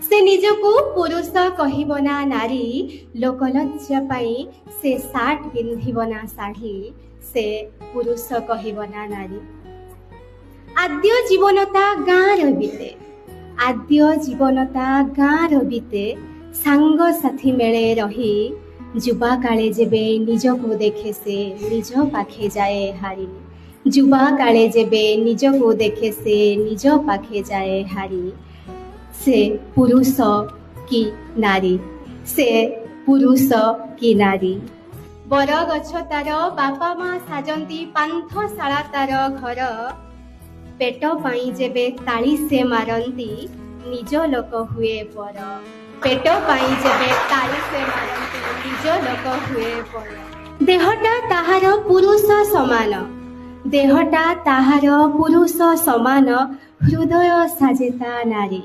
ସେ ନିଜକୁ ପୁରୁଷ କହିବ ନା ନାରୀ, ଲୋକଲଜ୍ଜା ପାଇଁ ସେ ସାର୍ଟ ପିନ୍ଧିବ ନା ଶାଢ଼ୀ। ସେ ପୁରୁଷ କହିବ ନା ନାରୀ। ଆଦ୍ୟ ଜୀବନତା ଗାଁର ବିତେ, ଆଦ୍ୟ ଜୀବନତା ଗାଁର ବିତେ, ସାଙ୍ଗସାଥି ମେଳେ ରହି। ଯୁବା କାଳେ ଯେବେ ନିଜକୁ ଦେଖେ ସେ, ନିଜ ପାଖେ ଯାଏ ହାରି। ଯୁବା କାଳେ ଯେବେ ନିଜକୁ ଦେଖେ ସେ, ନିଜ ପାଖେ ଯାଏ ହାରି। ସେ ପୁରୁଷ କି ନାରୀ, ସେ ପୁରୁଷ କି ନାରୀ। ବରଗଛ ତାର ବାପା ମା ସାଜନ୍ତି, ପାନ୍ଥଶାଳା ତାର ଘର। ପେଟ ପାଇଁ ଯେବେ ତାଳି ସେ ମାରନ୍ତି, ନିଜ ଲୋକ ହୁଏ ପର। ପେଟ ପାଇଁ ଯେବେ ତାଳି ସେ ମାରନ୍ତି, ନିଜ ଲୋକ ହୁଏ ପର। ଦେହଟା ତାହାର ପୁରୁଷ ସମାନ, ଦେହଟା ତାହାର ପୁରୁଷ ସମାନ, ହୃଦୟ ସାଜେ ତା ନାରୀ।